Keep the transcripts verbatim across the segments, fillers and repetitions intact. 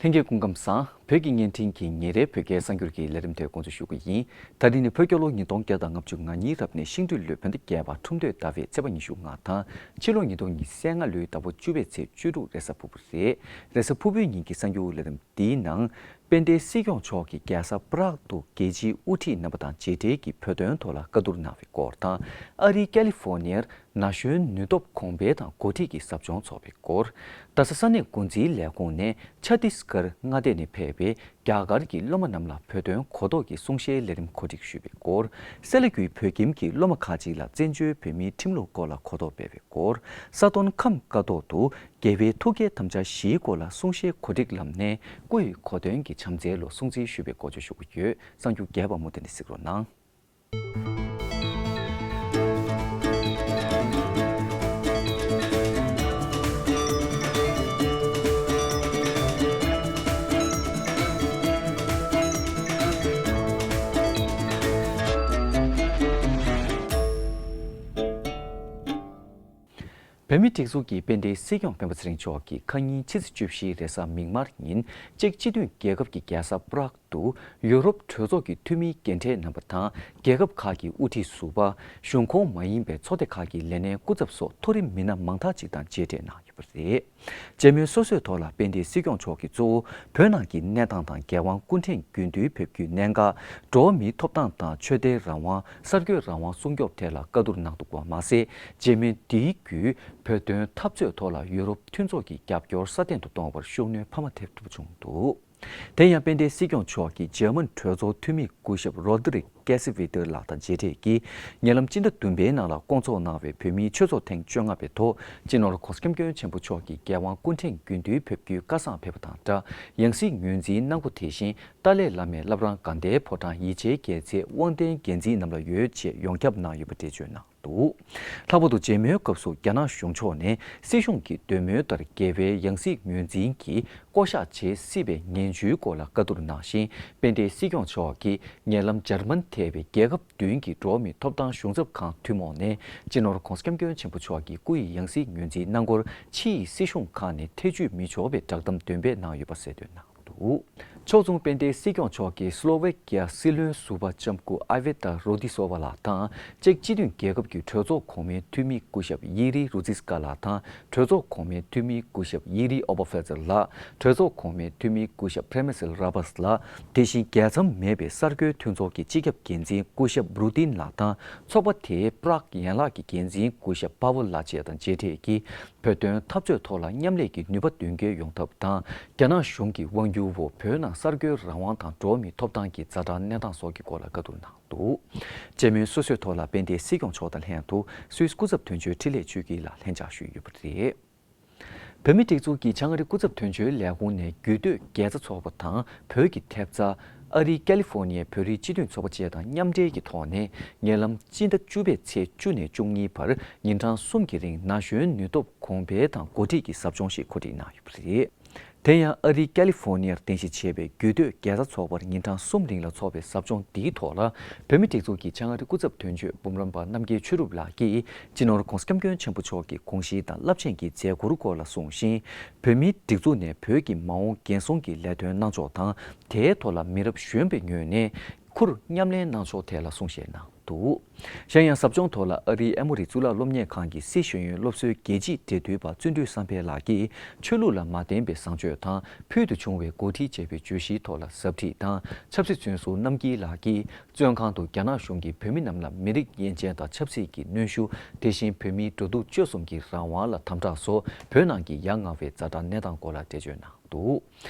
ལྷན་རྒྱས་སྐུ་ཁམས་བཟང་། བོད་ཀྱི་བརྙན་འཕྲིན་གྱི་ཉིན་རེའི་བོད་སྐད་གསར་འགྱུར་གྱི་ལས་རིམ་དེ་འགོ་འཛུགས་ཞུ་གི་ཡིན། ད་རིང་ནི་བོད་རྒྱལ་ལོ་ཉིས་སྟོང་བརྒྱ་དང་ལྔ་བཅུ་ང་གཉིས་རབ་གནས་ཤིང་སྦྲུལ་ལོའི་བོད་ཟླ་བརྒྱད་པ་ཁྲུམས་སྟོད་ཟླ་བའི་ཚེས་པ་ཉི་ཤུ་ལྔ་དང་། ཕྱི་ལོ་ཉིས་སྟོང་ཉི་ཤུ་རྩ་ལྔ་ལོའི་ཟླ་བ་བཅུ་པའི་ཚེས་བཅུ་དྲུག་རེས་གཟའ་ཕུར་བུ་རེད། རེས་གཟའ་ཕུར་བུའི་ཉིན་གྱི་གསར་འགྱུར་ལས་རིམ་འདིའི་ནང་། དཔལ་ལྡན་སྲིད་སྐྱོང་མཆོག་གིས་རྒྱལ་ས་པ་རག་ཏུ་རྒྱལ་སྤྱིའི་དབུ་ཁྲིད་རྣམ་པ་དང་མཇལ་འཕྲད་ཀྱིས་བོད་དོན་ཐོག་ལ་བཀའ་བསྡུར་གནང་བའི་སྐོར་དང་། ཨ་རིའི་ཀ་ལི་ཧྥོ་ནི་ཡར་ན་གཞོན་ནུས་སྟོབས་གོང་འཕེལ་དང་འགོ་ཁྲིད་ཀྱི་ཟབ་སྦྱོང་འཚོགས་པའི་སྐོར། རྡ་ས་ས་གནས་འགོ་འཛིན་ལས་ཁུངས་ནས་ཆ་ཏིས་གར་མངའ་སྡེ་ནས་ཕེབས་པའི་རྒྱ་གར་གྱི་སློབ་མ་རྣམས་ལ་བོད་དོན་གོ་རྟོགས་ཀྱི་གསུང་བཤད་ལས་རིམ་གོ་སྒྲིག་ཞུས་པའི་སྐོར། སེ་ལ་ཀུའི་བོད་ཁྱིམ་གྱི་སློབ་མ་ཁག་ཅིག་ལ་བཙན་བྱོལ་བོད་མིའི་ཁྲིམས་ལུགས་སྐོར་ལ་གོ་རྟོགས་སྤེལ་བའི་སྐོར། ས་སྟོན་ཁམས་ཀ་ཐོག་ཏུ་རྒྱལ་བའི་ཐུགས་བསྐྱེད་དམ་བཅའ་བཞིའི་སྐོར་ལ་གསུང་བཤད་གོ་སྒྲིག་ལམ་ནས་སྐུ་ཡི་གོ་སྟོན་གྱི་བྱམས་བརྩེ་ལོ་སྲུང་བརྩི་ཞུས་པའི་སྐོར་བརྗོད་ཞུ་གི་ཡོད། གསར་འགྱུར་རྒྱས་པ་མུ་མཐུད་ནས་གཟིགས་རོགས་གནང་། བོད་མིའི་སྒྲིག་འཛུགས་ཀྱི་དཔལ་ལྡན་སྲིད་སྐྱོང་སྤེན་པ་ཚེ་རིང་མཆོག་གིས་ཁ་ཉིན་ཕྱི་ཚེས་བཅུ་བཞི་རེས་གཟའ་མིག་དམར་ཉིན་ཅེཀ་སྤྱི་མཐུན་རྒྱལ་ཁབ་ཀྱི་རྒྱལ་ས་པ་རག་ཏུ་ཡུ་རོབ་གྲོས་ཚོགས་ཀྱི་འཐུས་མིའི་རྒན་གྲས་རྣམ་པ་དང་། རྒྱལ་ཁབ་ཁག་གི་དབུ་ཁྲིད་ཟུར་པ། གཞུང་ཁོངས་མ་ཡིན་པའི་ཚོགས་སྡེ་ཁག་གི་ལས་སྣེ་སྐུ་ཚབ་སོགས་མཐོ་རིམ་མི་སྣ་མང་དག་ཅིག་དང་མཇལ་འཕྲད་གནང་ཡོད་པ་རེད། མཇལ་མོལ་སོ་སོའི་ཐོག་ལ་དཔལ་ལྡན་སྲིད་སྐྱོང་མཆོག་གིས་གཙོ་བོ་བོད་ནང་གི་གནས་སྟངས་དང་། རྒྱལ་དབང་སྐུ་ཕྲེང་རྒྱུན་བསྡུའི་ཕེབས་རྒྱུའི་གནད་འགག་འགྲོ་བ་མིའི་ཐོབ་ཐང་དང་། ཆོས་དད་རང་དབང་། གསར་འགོད་རང་དབང་སྲུང་སྐྱོབ་ཐད་ལ་བཀའ་བསྡུར་གནང་འདུག་པ་མ་ཟད། མཇལ་མོལ་འདིའི་བརྒྱུད་བོད་དོན་འཐབ་རྩོད་ཐོག་ལ་ཡུ་རོབ་མཐུན་ཚོགས་ཀྱི་རྒྱབ་སྐྱོར་སྲ་བརྟན་དུ་གཏོང་བར་ཤུགས་སྣོན་འཕར་མ་ཐེབས་ཐུབ་བྱུང་འདུག་དེ་ཡང་དཔལ་ལྡན་སྲིད་སྐྱོང་མཆོག་གིས་འཇར་མན་གྲོས་ཚོགས་འཐུས་མི་སྐུ་ཞབས་རོ་དི་རིག་ཀེ་སི་ཝི་ཏེར་ལགས་དང་མཇལ་འཕྲད་ཀྱིས། ཉེ་ལམ་སྤྱི་ཟླ་བདུན་པའི་ནང་ལ་བསྐོང་ཚོགས་གནང་བའི་བོད་མིའི་ཆོས་ཚོགས་ཐེངས་བཅོ་ལྔ་པའི་ཐོག་སྤྱི་ནོར་༧གོང་ས་༧སྐྱབས་མགོན་ཆེན་པོ་མཆོག་གིས་རྒྱལ་དབང་སྐུ་ཕྲེང་རྒྱུན་བསྡུའི་ཕེབས་རྒྱུའི་བཀའ་བཟང་ཕེབས་པ་དང་སྦྲགས། ཡང་སྲིད་ངོས་འཛིན་གནང་སྒོ་དེ་བཞིན་ཏཱ་ལའི་བླ་མའི་བླ་བྲང་དགའ་ལྡན་ཕོ་བྲང་ཡིད་ཆེས་རྒྱལ་མཚན་དབང་ལྡན་རྒྱལ་མཚན་རྣམས་ལ་ཡོད་ཅེས་ཡོངས་ཁྱབ་གནང་ཡོད་པ་འགྲེལ་བརྗོད་གནང་། འདུག་ལྷག་པར་དུ་མཇལ་མོལ་སྐབས་སུ་རྒྱ་ནག་གཞུང་ཕྱོགས་ནས་སྲིད་གཞུང་གི་འདོད་མོས་ལྟར་རྒྱལ་བའི་ཡང་སྲིད་ངོས་འཛིན་གྱིས་བསྐོ་གཞག་བྱེད་སྲིད་པའི་ངན་ཇུས་སྐོར་ལ་བཀའ་བསྡུར་གནང་ཞིང་། དཔལ་ལྡན་སྲིད་སྐྱོང་མཆོག་གིས་ཉེ་ལམ་འཇར་མན་ཐེ་བའི་རྒྱལ་ཁབ་བདུན་གྱི་འགྲོ་བ་མིའི་ཐོབ་ཐང་གཞུང་ཚབ་ཁང་ཐུན་མོང་ནས་སྤྱི་ནོར་༧གོང་ས་༧སྐྱབས་མགོན་ཆེན་པོ་མཆོག་གི་སྐུ་ཡི་ཡང་སྲིད་ངོས་འཛིན་གནང་སྐོར་ཕྱི་ཡི་སྲིད་གཞུང་ཁག་ནས་ཐེ་བྱུས་མི་ཆོག་པའི་བསྒྲགས་གཏམ་འདོན་སྤེལ་གནང་ཡོད་པ་གསལ་སྟོན་གནང་། འདུག་ཕྱོགས་མཚུངས་དཔལ་ལྡན་སྲིད་སྐྱོང་མཆོག་གིས་སི་ལོ་ཝེ་ཀི་ཡ་སྲིད་བློན་ཟུར་པ་ལྕམ་སྐུ་ཨ་ཝེ་ཏཱ་རོ་ཏི་སོ་ཝ་ལགས་དང་། ཅེཀ་སྤྱི་མཐུན་རྒྱལ་ཁབ་ཀྱི་གྲོས་ཚོགས་གོང་མའི་འཐུས་མི་སྐུ་ཞབས་ཡི་རི་རུ་ཛི་སི་ཀ་ལགས་དང་། གྲོས་ཚོགས་གོང་མའི་འཐུས་མི་སྐུ་ཞབས་ཡི་རི་ཨོ་བ་ཧྥེ་ཛར་ལགས། གྲོས་ཚོགས་གོང་མའི་འཐུས་མི་སྐུ་ཞབས་ཕྲེ་མེ་སིལ་ར་བཱས་ལགས། དེ་བཞིན་རྒྱལ་མཚམས་མེད་པའི་གསར་འགོད་མཐུན་ཚོགས་ཀྱི་སྤྱི་ཁྱབ་འགན་འཛིན་སྐུ་ཞབས་རུ་ཏིན་ལགས་དང་། ཚོགས་པ་དེའི་པ་རག་ཡན་ལག་གི་འགན་འཛིན་སྐུ་ཞབས་པ་ཝུལ་ལགས་བཅས་དང་མཇལ་འཕྲད་ཀྱིས། བོད་དོན་འཐབ་རྩོད་ཐོག་ལ་མཉམ་ལས་ཀྱི་ནུས་པ་མདུན་སྐྱོད་ཡོང་ཐབས་དང་། རྒྱ་ནག་གཞུང་གི་དབང་སྒྱུར་འོག་བོད་ནང་གསར་འགོད་རང་དབང་དང་འགྲོ་བ་མིའི་ཐོབ་ཐང་གི་ཛ་དྲག་གནས་སྟངས་སོགས་ཀྱི་སྐོར་ལ་བཀའ་བསྡུར་གནང་འདུག་མཇལ་མོལ་སོ་སོའི་ཐོག་ལ་དཔལ་ལྡན་སྲིད་སྐྱོང་མཆོག་དང་ལྷན་དུ་སུད་སི་སྐུ་ཚབ་དོན་གཅོད་འཕྲིན་ལས་ཆོས་སྐྱིད་ལགས་ལྷན་བཅར་ཞུས་ཡོད་པ་རེད། བོད་མིའི་སྒྲིག་འཛུགས་ཀྱི་བྱང་ཨ་རི་སྐུ་ཚབ་དོན་གཅོད་ལས་ཁུངས་ནས་རྒྱུད་སྟོད་རྒྱལ་བཟའ་ཚོགས་པ་དང་བོད་ཀྱི་ཐེབས་རྩ། ཨ་རིའི་ཀ་ལི་ཧྥོ་ནི་ཡའི་བོད་རིགས་སྤྱི་མཐུན་ཚོགས་པ་བཅས་དང་མཉམ་འབྲེལ་གྱི་ཐོག་ནས། ཉེ་ལམ་སྤྱི་ཟླ་བཅུ་པའི་ཚེས་བཅུ་ནས་བཅུ་གཉིས་བར་ཉིན་གྲངས་གསུམ་གྱི་རིང་ན་གཞོན་ནུས་སྟོབས་གོང་འཕེལ་དང་འགོ་ཁྲིད་ཀྱི་ཟབ་སྦྱོང་ཞིག་གོ་སྒྲིག་གནང་ཡོད་པ་རེད། དེ་ཡང་ཨ་རིའི་ཀ་ལི་ཧྥོ་ནི་ཡར་རྟེན་གཞི་བྱས་པའི་རྒྱུད་སྟོད་རྒྱལ་བཟའ་ཚོགས་པར་ཉིན་གྲངས་གསུམ་རིང་ལ་འཚོགས་པའི་ཟབ་སྦྱོང་འདིའི་ཐོག་ལ། བོད་མིའི་སྒྲིག་འཛུགས་ཀྱི་བྱང་ཨ་རི་སྐུ་ཚབ་དོན་གཅོད་འབུམ་རམས་པ་རྣམ་རྒྱལ་ཆོས་གྲུབ་ལགས་ཀྱིས། སྤྱི་ནོར་༧གོང་ས་༧སྐྱབས་མགོན་ཆེན་པོ་མཆོག་གི་དགོངས་གཞི་དང་རླབས་ཆེན་གྱི་མཛད་ཁུར་སྐོར་ལ་གསུངས་ཤིང་། བོད་མིའི་སྒྲིག་འཛུགས་ནས་བོད་ཀྱི་མ་འོངས་འགན་སྲུང་གི་ལས་དོན་གནང་ཕྱོགས་དང་། དེའི་ཐོག་ལ་མི་རབས་གཞོན་པའི་ངོས་ནས་ཁུར་མཉམ་ལེན་གནང་ཕྱོགས་ཐད་ལ་གསུང་བཤད་གནང་འདུག་གཞན་ཡང་ཟབ་སྦྱོང་ཐོག་ལ་ཨ་རིའི་ཨེ་མོ་རི་གཙུག་ལག་སློབ་གཉེར་ཁང་གི་སྲིད་ཤེས་ཡོན་སློབ་གསོའི་རྒྱལ་གཅེས་འབྲེལ་མཐུད་པ་བརྩོན་འགྲུས་བསམ་འཕེལ་ལགས་ཀྱིས། ཆོས་ལུགས་ལ་མ་བརྟེན་པའི་བཟང་སྤྱོད་དང་ཕུལ་དུ་བྱུང་བའི་འགོ་ཁྲིད་ཅེས་པའི་བརྗོད་གཞིའི་ཐོག་ལ་ཟབ་ཁྲིད་དང་། ཆབ་སྲིད་བཙོན་ཟུར་རྣམ་རྒྱལ་ལགས་ཀྱིས། བཙོན་ཁང་དུ་རྒྱ་ནག་གཞུང་གིས་བོད་མི་རྣམས་ལ་མི་རིགས་དབྱེ་འབྱེད་དང་ཆབ་སྲིད་ཀྱི་གནོན་ཤུགས། དེ་བཞིན་བོད་མིའི་འགྲོ་འདུག་སྤྱོད་གསུམ་གྱི་རང་དབང་ལ་དམ་དྲག་སོགས་བོད་ནང་གི་ཡ་ང་བའི་ཛ་དྲག་གནས་སྟངས་སྐོར་ལ་འགྲེལ་བརྗོད་གནང་འདུག་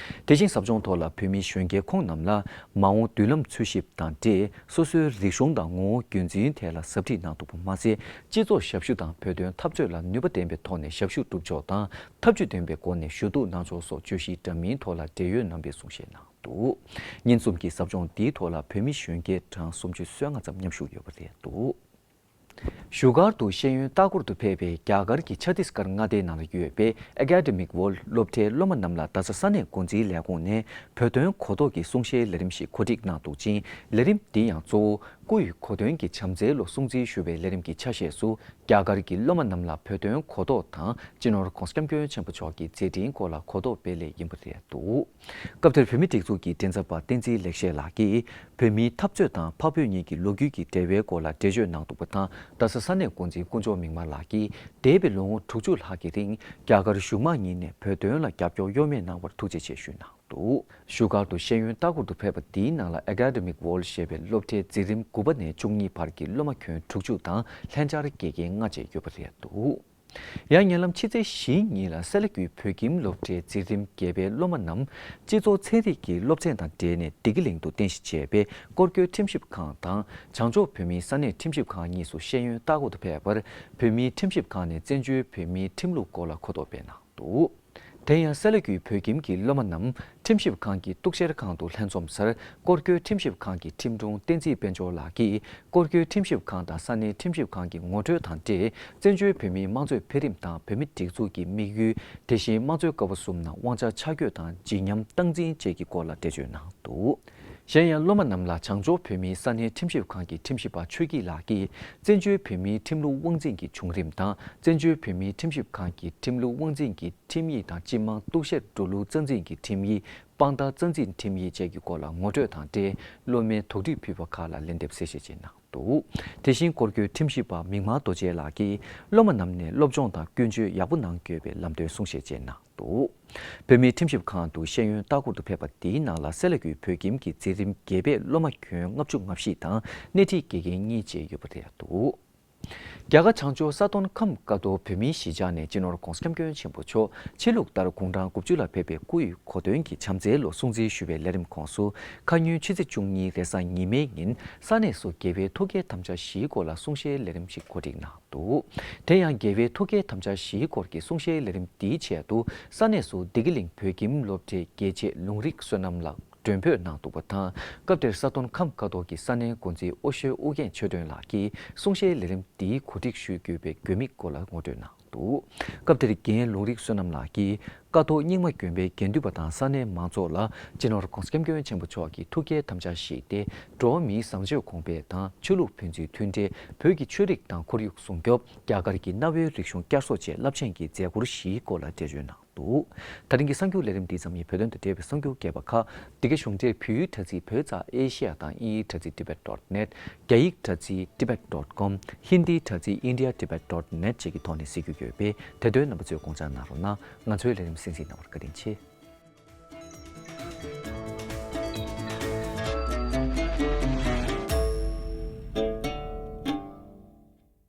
དེ་བཞིན་ཟབ་སྦྱོང་ཐོག་ལ་བོད་མི་གཞོན་སྐྱེས་ཁོང་རྣམས་ལ་མ་འོངས་མདུན་ལམ་འཚོལ་ཞིབ་དང་འབྲེལ། སོ་སོའི་རིག་གཞུང་དང་ངོ་བོ་རྒྱུན་འཛིན་ཐད་ལ་ཟབ་ཁྲིད་གནང་འདུག་པ་མ་ཟད། སྤྱི་ཚོགས་ཞབས་ཞུ་དང་བོད་དོན་འཐབ་རྩོད་ལ་ནུས་པ་ལྡན་པའི་ཐོག་ནས་ཞབས་ཞུ་སྒྲུབ་ཕྱོགས་དང་། ཐབས་ཇུས་ལྡན་པའི་སྒོ་ནས་ཞུ་གཏུག་གནང་ཕྱོགས་སོགས་བརྗོད་གཞི་འདྲ་མིན་ཐོག་ལ་འབྲེལ་ཡོད་རྣམ་པས་གསུང་བཤད་གནང་འདུག་ཉིན་གསུམ་གྱི་ཟབ་སྦྱོང་འདིའི་ཐོག་ལ་བོད་མི་གཞོན་སྐྱེས་གྲངས་སུམ་ཅུ་སོ་ལྔ་ཙམ་མཉམ་ཞུགས་ཡོད་པ་རེད་འདུག་བཞུགས་སྒར་དུ་ཤེས་ཡོན་ལྟ་སྐོར་དུ་ཕེབས་པའི་རྒྱ་གར་གྱི་ཆ་ཏིས་གར་མངའ་སྡེའི་ནང་ལ་ཡོད་པའི་Academic World སློབ་གྲྭའི་སློབ་མ་རྣམས་ལ་རྡ་ས་ས་གནས་འགོ་འཛིན་ལས་ཁུངས་ནས་བོད་དོན་གོ་རྟོགས་ཀྱི་གསུང་བཤད་ལས་རིམ་ཞིག་གོ་སྒྲིག་གནང་འདུག་ཅིང་། ལས་རིམ་འདི་ཡང་གཙོ་བོ་སྐུ་ཡི་གོ་སྟོན་གྱི་བྱམས་བརྩེའི་ལོ་སྲུང་བརྩི་ཞུ་བའི་ལས་རིམ་གྱི་ཆ་ཤས་སུ། རྒྱ་གར་གྱི་སློབ་མ་རྣམས་ལ་བོད་དོན་གོ་རྟོགས་དང་སྤྱི་ནོར་༧གོང་ས་༧སྐྱབས་མགོན་ཆེན་པོ་མཆོག་གི་མཛད་འཕྲིན་སྐོར་ལ་གོ་རྟོགས་སྤེལ་སླད་ཡིན་པ་རེད་འདུག་སྐབས་དེར་བོད་མིའི་སྒྲིག་འཛུགས་ཀྱི་མགྲིན་ཚབ་པ་བསྟན་འཛིན་ལེགས་བཤད་ལགས་ཀྱིས། བོད་མིའི་འཐབ་རྩོད་དང་འཕགས་བོད་གཉིས་ཀྱི་ལོ་རྒྱུས་ཀྱི་འབྲེལ་བའི་སྐོར་ལ་འགྲེལ་བརྗོད་གནང་འདུག་པ་དང་། རྡ་ས་ས་གནས་འགོ་འཛིན་དཀོན་མཆོག་མིག་དམར་ལགས་ཀྱིས། འདས་པའི་ལོ་ངོ་དྲུག་ཅུ་ལྷག་གི་རིང་རྒྱ་གར་གཞུང་མང་གཉིས་ནས་བོད་དོན་ལ་རྒྱབ་སྐྱོར་གཡོ་མེད་གནང་བར་ཐུགས་རྗེ་ཆེ་ཞུས་གནང་འདུག་བཞུགས་སྒར་དུ་ཤེས་ཡོན་ལྟ་སྐོར་དུ་ཕེབས་པ་འདིའི་ནང་ལ་Academic World ཞེས་པའི་སློབ་གྲྭའི་འཛིན་རིམ་དགུ་པ་ནས་བཅུ་གཉིས་བར་གྱི་སློབ་མ་ཁྱོན་དྲུག་ཅུ་དང་ལྷན་བཅར་དགེ་རྒན་ལྔ་བཅས་ཡོད་པ་རེད་འདུག་ཡང་ཉེ་ལམ་ཕྱི་ཚེས་བཞི་ཉིན་ལ་སེ་ལ་ཀུའི་བོད་ཁྱིམ་སློབ་གྲྭའི་འཛིན་རིམ་བརྒྱད་པའི་སློབ་མ་རྣམས་སྤྱི་ཚོགས་ཚན་རིག་གི་སློབ་ཚན་དང་འབྲེལ་ནས་བདེ་སྐྱིད་གླིང་དུ་རྟེན་གཞི་བྱས་པའི་སྐོར་སྐྱོད་ཁྲིམས་ཞིབ་ཁང་དང་བྱང་ཕྱོགས་བོད་མིའི་ས་གནས་ཁྲིམས་ཞིབ་ཁང་གཉིས་སུ་ཤེས་ཡོན་ལྟ་སྐོར་དུ་ཕེབས་པར། བོད་མིའི་ཁྲིམས་ཞིབ་ཁང་ནས་བཙན་བྱོལ་བོད་མིའི་ཁྲིམས་ལུགས་སྐོར་ལ་གོ་རྟོགས་སྤེལ་གནང་འདུག་དེ་ཡང་སེ་ལ་ཀུའི་བོད་ཁྱིམ་གྱི་སློབ་མ་རྣམས་ཁྲིམས་ཞིབ་ཁང་གི་གཏུག་བཤེར་ཁང་དུ་ལྷན་འཛོམས་སར། སྐོར་སྐྱོད་ཁྲིམས་ཞིབ་ཁང་གི་ཁྲིམས་དྲུང་བསྟན་འཛིན་དཔལ་འབྱོར་ལགས་ཀྱིས། སྐོར་སྐྱོད་ཁྲིམས་ཞིབ་ཁང་དང་ས་གནས་ཁྲིམས་ཞིབ་ཁང་གི་ངོ་སྤྲོད་དང་འབྲེལ། བཙན་བྱོལ་བོད་མིའི་དམངས་གཙོའི་འཕེལ་རིམ་དང་བོད་མིའི་སྒྲིག་འཛུགས་ཀྱི་དམིགས་ཡུལ། དེ་བཞིན་དམངས་གཙོའི་ཀ་བ་གསུམ་ནང་དབང་ཆ་ཆ་བགོས་དང་བརྗིད་ཉམས་སྟངས་འཛིན་བཅས་ཀྱི་སྐོར་ལ་འགྲེལ་བརྗོད་གནང་འདུག་གཞན་ཡང་སློབ་མ་རྣམས་ལ་བྱང་ཕྱོགས་བོད་མིའི་ས་གནས་ཁྲིམས་ཞིབ་ཁང་གི་ཁྲིམས་ཞིབ་པ་ཆོས་སྐྱིད་ལགས་ཀྱིས། བཙན་བྱོལ་བོད་མིའི་ཁྲིམས་ལུགས་དབང་འཛིན་གྱི་བྱུང་རིམ་དང་། བཙན་བྱོལ་བོད་མིའི་ཁྲིམས་ཞིབ་ཁང་གི་ཁྲིམས་ལུགས་དབང་འཛིན་གྱི་ཁྲིམས་ཡིག་དང་། སྤྱི་དམངས་གཏུག་བཤེར་འགྲོ་ལུགས་རྩ་འཛིན་གྱི་ཁྲིམས་ཡིག་དཔང་རྟགས་རྩ་འཛིན་ཁྲིམས་ཡིག་བཅས་ཀྱི་སྐོར་ལ་ངོ་སྤྲོད་དང་འབྲེལ། སློབ་མའི་དོགས་འདྲི་ཕུལ་བ་ཁག་ལ་ལན་འདེབས་གསལ་བཤད་བྱས་གནང་འདུག་དེ་བཞིན་སྐོར་སྐྱོད་ཁྲིམས་ཞིབ་པ་མིག་དམར་རྡོ་རྗེ་ལགས་ཀྱིས། སློབ་མ་རྣམས་ནས་སློབ་སྦྱོང་དང་ཀུན་སྤྱོད་ཡག་པོ་གནང་དགོས་པའི་ལམ་སྟོན་གསུང་བཤད་བཅས་གནང་འདུག་བོད་མིའི་ཁྲིམས་ཞིབ་ཁང་དུ་ཤེས་ཡོན་ལྟ་སྐོར་དུ་ཕེབས་པ་འདིའི་ནང་ལ་སེ་ལ་ཀུའི་བོད་ཁྱིམ་གྱི་འཛིན་རིམ་བརྒྱད་པའི་སློབ་མ་ཁྱོན་ལྔ་བཅུ་ང་བཞི་དང་སྣེ་ཁྲིད་དགེ་རྒན་གཉིས་བཅས་ཡོད་པ་རེད་འདུག་རྒྱ་གར་བྱང་ཕྱོགས་ས་སྟོན་ཁམས་ཀ་རྡོ་བོད་མིའི་གཞིས་ཆགས་ནས་སྤྱི་ནོར་༧གོང་ས་༧སྐྱབས་མགོན་ཆེན་པོ་མཆོག་ཕྱི་ལུགས་ལྟར་དགུང་གྲངས་དགུ་བཅུ་ལ་ཕེབས་པའི་སྐུ་ཡི་གོ་སྟོན་གྱི་བྱམས་བརྩེའི་ལོ་སྲུང་བརྩི་ཞུ་བའི་ལས་རིམ་ཁོངས་སུ། ཁ་ཉིན་ཕྱི་ཚེས་བཅུ་གཉིས་རེས་གཟའ་ཉི་མའི་ཉིན་ས་གནས་སུ་རྒྱལ་བའི་ཐུགས་བསྐྱེད་དམ་བཅའ་བཞིའི་སྐོར་ལ་གསུང་བཤད་ལས་རིམ་ཞིག་གོ་སྒྲིག་གནང་འདུག་དེ་ཡང་རྒྱལ་བའི་ཐུགས་བསྐྱེད་དམ་བཅའ་བཞིའི་སྐོར་གྱི་གསུང་བཤད་ལས་རིམ་འདིའི་ཆེད་དུ་ས་གནས་སུ་བདེ་སྐྱིད་གླིང་བོད་ཁྱིམ་སློབ་གྲྭའི་དགེ་ཆེ་ལུང་རིགས་བསོད་ནམས་ལགས་མགྲོན་འབོད་གནང་འདུག་པ་དང་། སྐབས་དེར་ས་སྟོན་ཁམས་ཀ་རྡོ་གི་ས་གནས་འགོ་འཛིན་ཨོ་ཤོད་ཨུ་རྒྱན་ཆོས་སྒྲོན་ལགས་ཀྱིས་གསུང་བཤད་ལས་རིམ་འདིའི་གོ་སྒྲིག་ཞུ་དགོས་པའི་དགོས་དམིགས་སྐོར་ལ་ངོ་སྤྲོད་གནང་འདུག་སྐབས་དེར་རྒན་ལུང་རིགས་བསོད་ནམས་ལགས་ཀྱིས་ཀ་རྡོ་རྙིང་མ་དགོན་པའི་དགེ་འདུན་པ་དང་ས་གནས་མང་ཚོགས་ལ་སྤྱི་ནོར་༧གོང་ས་༧སྐྱབས་མགོན་ཆེན་པོ་མཆོག་གི་ཐུགས་བསྐྱེད་དམ་བཅའ་བཞི་སྟེ། འགྲོ་བ་མིའི་བཟང་སྤྱོད་གོང་འཕེལ་དང་ཆོས་ལུགས་ཕན་ཚུན་མཐུན་འབྲེལ། བོད་ཀྱི་ཆོས་རིག་དང་ཁོར་ཡུག་སྲུང་སྐྱོབ། རྒྱ་གར་གྱི་གནའ་བོའི་རིག་གཞུང་བསྐྱར་གསོ་བཅས་རླབས་ཆེན་གྱི་མཛད་སྒོ་བཞིའི་སྐོར་ལ་འགྲེལ་བརྗོད་གནང་འདུག་ད་རིང་གི་གསར་འགྱུར་ལས་རིམ་འདི་ཙམ་ཡིན། བོད་དོན་དང་འབྲེལ་བའི་གསར་འགྱུར་རྒྱས་པ་ཁག་འདི་གའི་གཞུང་འབྲེལ་བོད་ཡིག་དྲ་ཚིགས་བོད་ཙ་ཨེ་ཤི་ཡ་དང་དབྱིན་ཡིག་དྲ་ཚིགས་tibet dot net། རྒྱ་ཡིག་དྲ་ཚིགས་tibet dot com། ཧིན་དིའི་དྲ་ཚིགས་india tibet dot net བཅས་ཀྱི་ཐོག་ནས་གཟིགས་རྒྱུ་ཡོད་པས། དེ་དོན་རྣམ་པ་ཚོས་དགོངས་འཇགས་གནང་རོགས་གནང་། ང་ཚོའི་ལས་རིམ་གསན་གཟིགས་གནང་བར་བཀའ་དྲིན་ཆེ།